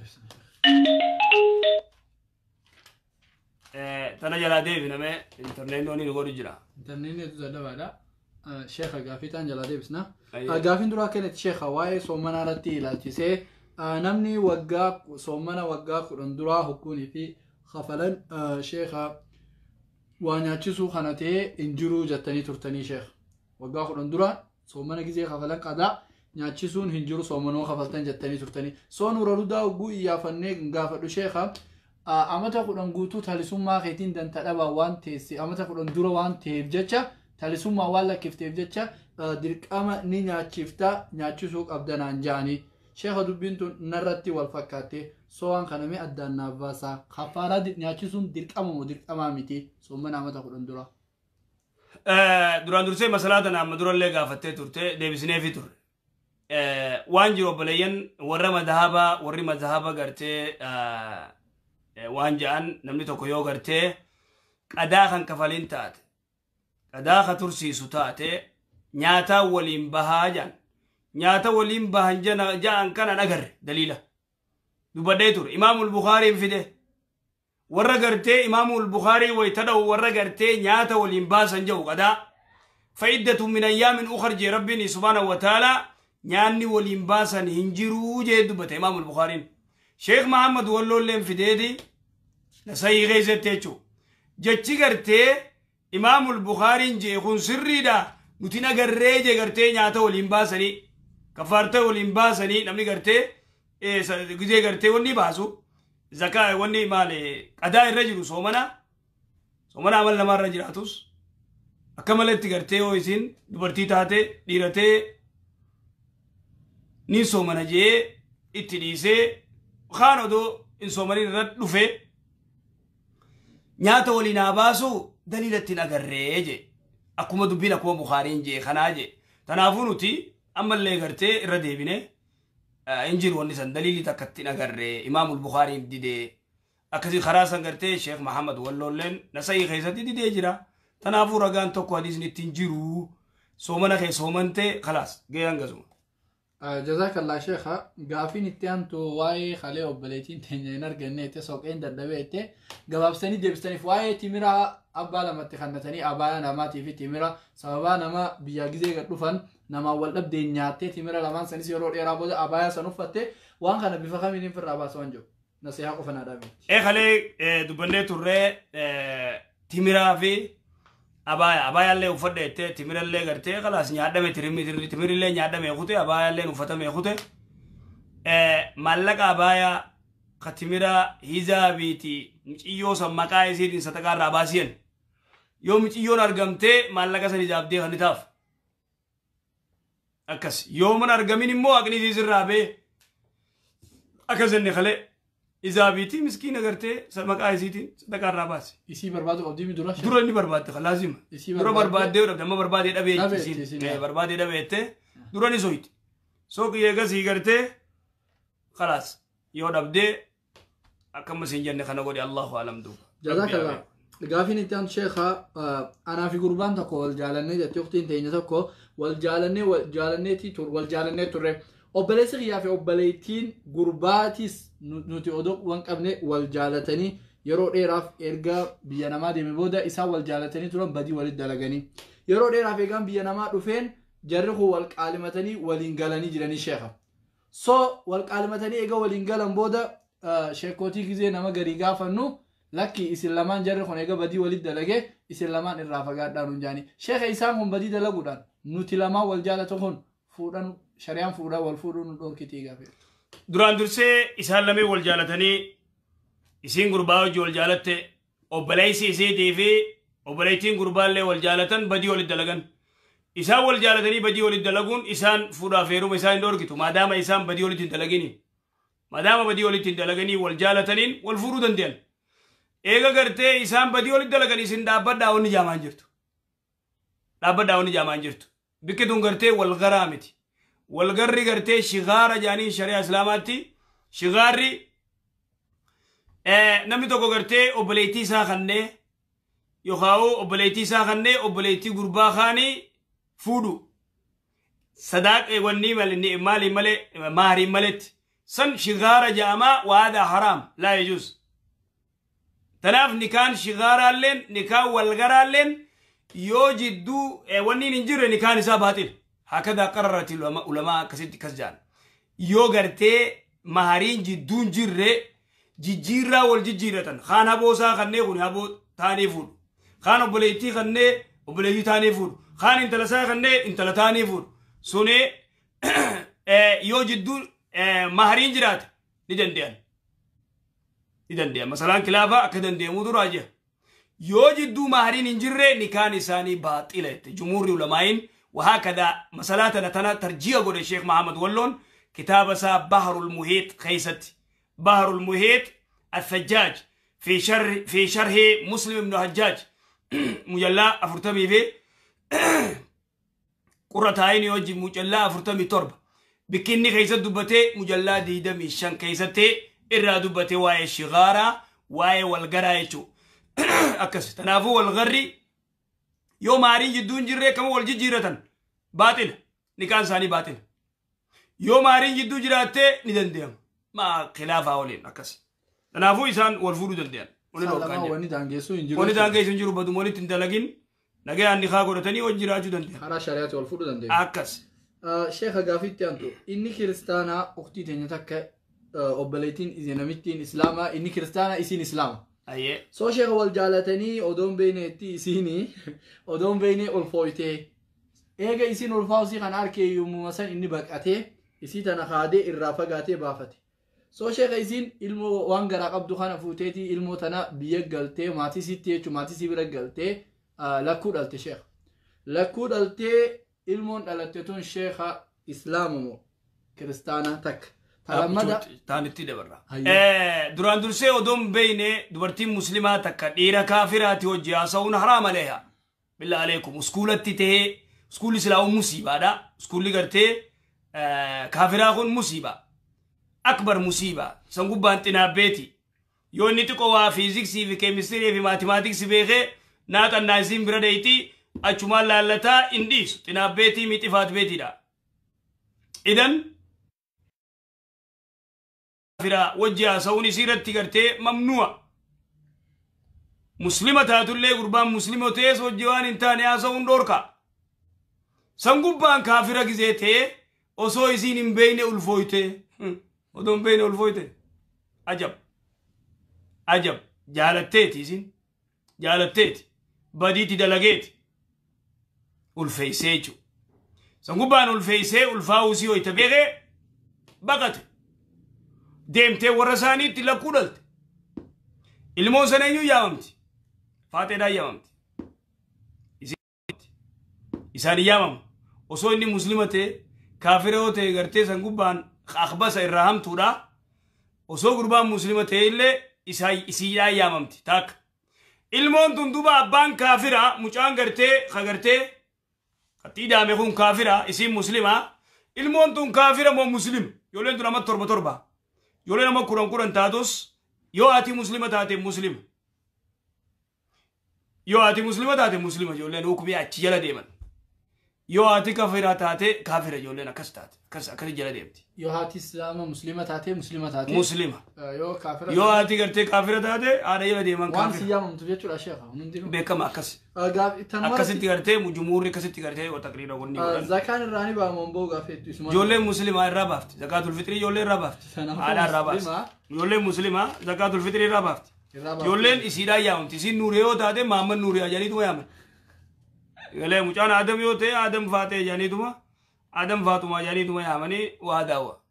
Deebisna. Tana jalaa deebiname intarneetni wani nu godhu jira. Intarneetni hedduu dadhabaadha. Sheekha gaafii ta'an jalaa deebisna. Ayyee. Gaafiin duraa akkanatti sheekha waa'ee soomanaa irratti ilaalchisee namni waggaa soomana waggaa 10 duraa hukkuunii fi kafalan sheekha waa nyaachisuu kana ta'ee hin jiru jettanii turtanii sheekha. Waggaa 10 dura soomana gizee kafalan qadaa nyaachisuun hin jiru soomanoo kafaltan jettanii turtanii. Soo nuura dudaa hogguu iyyaafannee gaafadhu sheekha amata 10 guutuu talisummaa keetiin danta dhabaa waan teesse amata 10 dura waan ta'eef jecha talisummaa waan lakkifteef jecha dirqama ni nyaachifta nyaachisuu qabda naan ja'anii. Sheekha dubbiin tun narratti wal fakkaatte soo waan kana mee addaan naaf baasaa. Kaffaaraa nyaachisuun dirqama moo dirqamaa miti soomana amata 10 dura. Duraan dursee masalaa tana amma durallee gaafattee turte deebisineefii turre. Waan jiru obboleeyyan warra madahaba warri madahaba gartee waan ja'an namni tokko yoo gartee qadaa kan kafaliin taate qadaa ka tursiisu taate nyaataa waliin bahaa ja'an nyaata waliin bahan ja'an kana agarre daliila dubbadhee ture Imaamul Bukhaariin fide warra gartee Imaamul Bukhaarii wayita dha'u warra gartee nyaata waliin baasan jedhu qadaa fa'iddatu min ayyaamin ukhar jee Rabbiin subhaanahu wa ta'aalaa nyaanni waliin baasan hin jiruu jee dubbate Imaamul Bukhaariin. Sheekh Mahammad Walloolleen fideeti nasayii keessatti jechuudha. Jechi gartee Imaamul Bukhaariin jee kun sirriidha nuti nagarree jee gartee nyaata waliin baasanii kafaarta waliin baasanii namni gartee gizee gartee wanni baasu zakaa wanni maali qadaa irra jiru soomana soomana amal namaa irra jiraatus akka malatti gartee yoo isin dubartii taate dhiiratee ni soomana jee itti dhiisee kaan odoo hin soomanin irra dhufe nyaata waliin haa baasu daliila ittiin agarree jee akkuma dubbiin akkuma Bukhaariin jee kanaa jee tanaafuu nuti ammallee gartee irra deebine hin jiru wanni san daliilli takka ittiin agarree Imaamul Bukhaariin didee akkasii karaa san gartee Sheekh Mahammad Walloolleen nasayii keessatti didee jira tanaafuu ragaan tokko hadiisni ittiin jiru soomana kee soomante khalaas gahee hangasuma. Jazakallah sheekha gaafiin itti aantu waa'ee kalee obboleettiin teenya hin arganne itti soqeen dadhabee itti gabaabsanii deebistaniif waa'ee timira abbaa lamatti kannatanii abbaa namaatii fi timira sababaa nama biyyaa gizee gad dhufan namaan wal dhabdeen nyaattee timira lamaan sanis yeroo dheeraa booda abaayaa san uffatte waan kana bifa kamiin firraa baasa waan jiru nasihaa qofa naa dhaabe. Kalee dubbannee turree timiraa fi abaayaallee uffadhe jettee timirallee gartee khalaas nyaadhame timirillee nyaadhame kute abaayaallee uffatame kute maallaqa abaayaa ka timira hizaabiiti muciyyoo san maqaa isiitiin sadaqaa irraa baasiyan yoo muciyyoon argamtee maallaqa san hizaabdee kan taaf akkas yoo mana argamin immoo haqni isii sirraa bee akkas inni kalee hizaabiiti miskiina gartee maqaa isiitiin sadaqaa irraa baase. Isii barbaadu qabdii dura. Dura inni barbaadde laazima. Isii Dura barbaadde dhabde amma barbaadee dhabee Dhabeetti isiin. isiin, yaa. Barbaadee dhabeette dura ni soyti. Sooqi eegasii gartee khalaas yoo dhabdee akkama siin jenne kana godhe Allahu alam duuba. Jazakallah. Gaafiin itti aantu sheekha anaa fi gurbaan tokko wal jaalannee jetti ukhtiin teenya tokko wal jaalannee wal jaalanneeti wal jaalannee turre. Obboleessi kiyyaa fi obboleettiin gurbaatis nuti odoo waan qabne wal jaalatanii yeroo dheeraaf erga biyya namaa deeme booda isaan wal jaalatanii turan badii walitti dalaganii. Yeroo dheeraaf eegaan biyya namaa dhufeen jarri kun wal qaalimatanii waliin galanii jiranii sheekha. So wal qaalimatanii eega waliin galan booda sheekootii gizee nama garii gaafannu lakki isin lamaan jarri kun eega badii walitti dalage isin lamaan irraa fagaadhaa nuun jaanii. Sheekha isaan kun badii dalaguudhaan nuti lamaan wal jaalatu kun fuudhan shari'aan fuudhaa wal fuudhuu nu dhorkitii gaafe. Duraan dursee isaan lameen wal jaalatanii isiin gurbaa hojii wal jaalatte obboleessi isiitii fi obboleettiin gurbaallee wal jaalatan badii walitti dalagan. Isaan wal jaalatanii badii walitti dalaguun isaan fuudhaaf heeruma isaan hin dhorkitu maadaama isaan badii walitti hin dalagini. Maadaama badii walitti hin dalaganii wal jaalataniin wal fuudhuu danda'an. Eega gartee isaan badii walitti dalagan isin dhaabbadhaa wanni jaamaan jirtu. Dhaabbadhaa wanni jaamaan jirtu. Bikki tun gartee wal garaa miti. Wal garri gartee shigaara jaaniin shari'a islaamaatti shigaarri namni tokko gartee obboleettii isaa kannee yookaan obboleettii isaa kannee obboleettii gurbaa kaanii fuudhu. Sadaaq wanni maali malee maariin maletti San shigaara ja'amaa waada haraam laa yajuuz. Tanaaf nikaan shigaaraalleen nikaan walgaraalleen yoo jidduu wanni hin jirre nikaan isaa baaxil. Hakadaa qararratti ulamaa akkasitti kas ja'an. Yoo gartee mahariin jidduu hin jirre jijjiirraa wal jijjiirratan. Kaan haboo isaa kannee kun haboo taanee fuudhu. Kaan obboleettii kannee obboleettii taanee fuudhu. Kaan intala isaa kannee intala taanee fuudhu. Suni yoo jidduu mahariin jiraate ni danda'an. Ni danda'an. Masalaan kilaafaa akka danda'amuu duraa jira. Yoo jidduu mahariin hin jirre nikaan isaanii baaxila jette. Jumhuurri ulamaa'iin wahaakada masalaa tana tana tarji'a godhe Sheekh Mahamad Walloon kitaaba isaa Baharul Muhiit keessatti. Baharul Muhiit Al-Thajjaaj fi sharhi Muslim ibn Hajjaaj mujallaa 40 fi qurra taa'in wajjin mujallaa 47 bikkinni keessa dubbatee mujallaa 25 keessatti irraa dubbatee waa'ee shigaaraa waa'ee walgaraa jechuudha. Akkas kanaafuu walgarri yoo maariin jidduu hin jirre kama wal jijjiirratan baaxila nikaan isaanii baaxila. Yoo maariin jidduu jiraattee ni danda'ama. Maa khilaafaa waliin akkas. Kanaafuu isaan wal fuudhuu danda'an. Wanni daangeessuu hin jiru. Wanni daangeessuu hin jiru baduma walitti hin dalagin nagayaan nikaa godhatanii wal jiraachuu danda'an. Karaa shari'aatti wal fuudhuu danda'an. Akkas. Sheekha gaafiitti aantu inni kiristaanaa uktii teenya takka obboleettiin namittiin islaamaa inni kiristaanaa isiin islaama. Ayyee. Soo sheekha wal jaalatanii odoon beeyneetti isiini odoon beeynee ol fooytee eega isiin ulfaa'u kan harkee yommuu san inni baqatee isii tana kaadee irraa fagaatee baafate. Soo sheekha isiin ilmoo waan garaa qabdu kana fuuteetii ilmoo tana biyya galtee maatii siitti jechuun maatii sii bira galtee lakkuu dhalte sheekha. Lakkuu dhaltee ilmoon dhalatte tun sheekha islaama moo kiristaanaa takka. Taanitti dabarra. Duraan dursee odoon beeyne dubartiin muslimaa takka dhiira kaafiraati hojii haasa'uun haraama leeha. Billaa aleekum uskuulatti tahee uskuulli silaa'uun musiibaadha. Uskuulli gartee kaafiraa kun musiibaa. Akbar musiibaa. San gubbaan xinaabbeeti. Yoo inni xiqqoo waa fiiziksii fi keemistirii fi maatimaatiksii beekee naaxannaa isiin bira deeyti achumaan laallataa hin dhiisu. Xinaabbeetii mixifaat beetiidha. Idan kaafira wajji haasa'uun isii irratti gartee mamnu'a. Muslima taatullee gurbaan muslima ta'es wajji waan hin taane haasa'uun dhoorka. San gubbaan kaafira gizee ta'ee osoo isiin hin beeyne ulfooyte. Odoo hin beeyne ulfooyte. Ajab. Ajab. Jaalatteeti isiin. Jaalatteeti. Badiitti dalageeti. Ulfeessee jechuudha. San gubbaan ulfeessee ulfaa'uu isii hoyta beekee baqate. Deemtee warra isaaniitti lakkuu dhalte. Ilmoon sana eenyuun yaamamti? Faaxeedhaan yaamamti. Isaan yaamamu. Osoo inni muslima ta'e kaafira yoo ta'e gartee san gubbaan akbasa irraa hamtuudha. Osoo gurbaan muslima ta'e illee isiidhaan yaamamti. Takka. Ilmoon tun duba abbaan kaafira mucaan gartee kagartee kattii daame kun kaafira isiin muslima. Ilmoon tun kaafira moo muslima? Ijoolleen tun amma 7 7. Ijoolleen nama 10 10 taatus yoo ati muslima taate muslima. Yoo ati muslima taate muslima ijoolleen hukumii achi jala deeman. Yoo ati kaafira taate kaafira ijoolleen akkas taate akkas akkas jala deemti. Yoo haati islaama muslima taate muslima taate. Muslima. Yoo kaafira. Yoo ati gartee kaafira taate haadha jala deeman Waan kaafira. si yaamamtu jechuudha sheekha hundinuu. Beekama akkas. Akkasitti gartee jumhuurri akkasitti gartee taqriira wanni godhan. Zakaan irraa ni baama boo gaafeettu isuma. Ijoolleen muslimaa irraa baafti. Zakaatul fitrii ijoollee irraa baafti. Haadha irraa baafti. Ijoolleen muslimaa zakaatul fitrii irraa baafti. Ijoolleen isiidhaan yaamamti. Isiin nuuree yoo taate Mahammad Nuuriyaa jedhaniituma yaaman. Galee mucaan Adam yoo ta'e Adam Faatee jedhaniituma Adam Faatumaa jedhaniituma yaamanii waa daawwa.